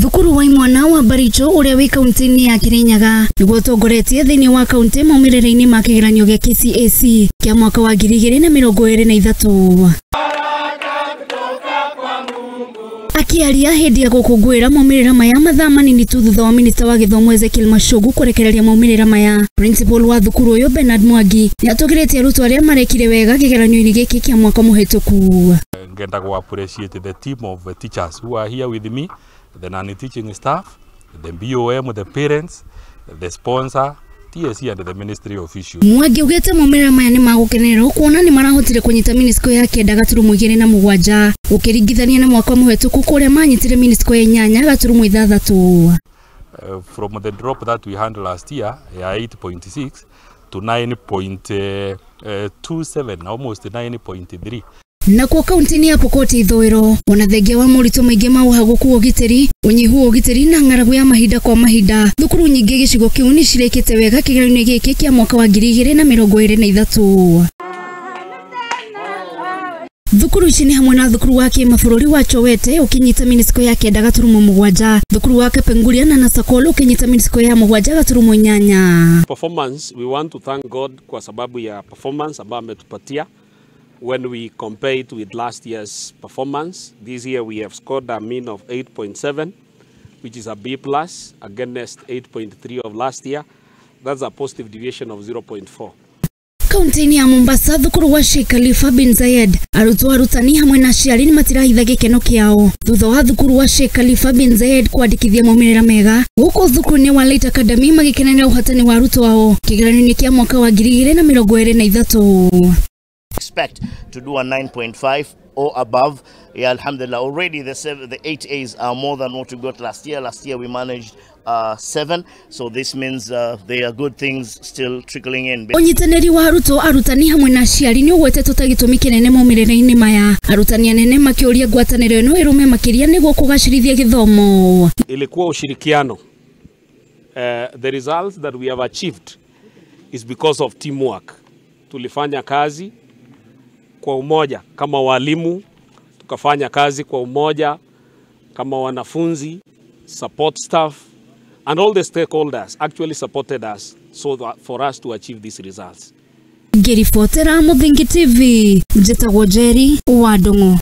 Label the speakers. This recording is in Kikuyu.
Speaker 1: Thukuru wa imwana wa Baricho uria wi kaunti-inĩ ya Kirinyaga niguo ũtongoretie thĩinĩ wa kaunti maumĩrĩra-inĩ ma kĩgeranio gĩa KCAC kĩa mwaka wa 2023. Akiaria hĩndĩ ya gũkũngũĩra maumĩrĩra maya mathaa manini tu thutha wa minista wa gĩthomo Ezekiel Machogu kũrekereria maumĩrĩra maya, principal wa thukuru ũyũ Bernard Mwangi nĩatũgĩrĩtie arutwo arĩa marekire wega kĩgeranio-inĩ gĩkĩ kĩa mwaka mũhĩtũku.
Speaker 2: Ngenda go appreciate the team of teachers who are here with me, the non-teaching staff, the BOM, the parents, the sponsor, TSC and the ministry officials.
Speaker 1: Mwangi augĩte maumĩrĩra maya nĩ magũkenererwo kuona nĩ marahotire kũnyita minisco ya 9.27 ũkĩringithania na mwaka mũhĩtũku kũrĩa manyitire minisco ya 8.6.
Speaker 2: From the drop that we had last year ya 8.6 to 9.27, almost 9.3.
Speaker 1: Nakuo kaunti-inĩ ya Pokot ithũĩro ona thengia wa moritũ maingĩ ma ũhagũku wa ũgitĩri, ũnyihu wa ũgitĩri na ng'aragu ya mahinda kwa mahinda, thukuru nyingĩ gĩcigo kĩu nĩ cirekĩte wega kĩgeranio gĩkĩ kĩa mwaka wa 2023. Thukuru ici nĩ hamwe na thukuru wa kĩmabũrũri wa Chowete ũkĩnyita minisiko ya 9.7, thukuru wa Kapenguria na Nasakolo ũkĩnyita minisiko ya 7.8.
Speaker 3: Performance, we want to thank God kwa sababu ya performance ambayo ametupatia. When we compare it with last year's performance, this year we have scored a mean of 8.7, which is a B plus against 8.3 of last year. That's a positive deviation of 0.4.
Speaker 1: Kaunti-inĩ ya Mombasa, thukuru wa Sheikh Khalifa bin Zayed, arutwo, arutani hamwe na aciari nĩ matirahitha gĩkeno kĩao thutha wa thukuru wa Sheikh Khalifa bin Zayed kwandĩkithia maumĩrĩra mega, gũkũ thukuru-inĩ wa Light Academy magĩkenanĩra ũhatani wa arutwo ao kĩgeranio-inĩ kĩa mwaka wa 2023.
Speaker 4: Expect to do a 9.5 or above. Yeah, alhamdulillah, already the 8 A's are more than what we got last year. Last year we managed 7, so this means there are good things still trickling in.
Speaker 1: Ũnyitanĩri wa arutwo, arutani hamwe na aciari nĩ ũgwetetwo ta gĩtũmi kĩnene maumĩrĩra-inĩ maya, arutani anene makĩũria ngwatanĩro ĩno ĩrũme makĩria nĩguo kũgacĩrithia gĩthomo.
Speaker 3: Ilikuwa ushirikiano. The results that we have achieved is because of teamwork. Tulifanya kazi kwa umoja kama walimu, tukafanya kazi kwa umoja kama wanafunzi, support staff and all the stakeholders actually supported us so that for us to achieve these results.
Speaker 1: Ngĩribotera Mũthingi TV, njĩtagwo Njeri wa Ndung'u.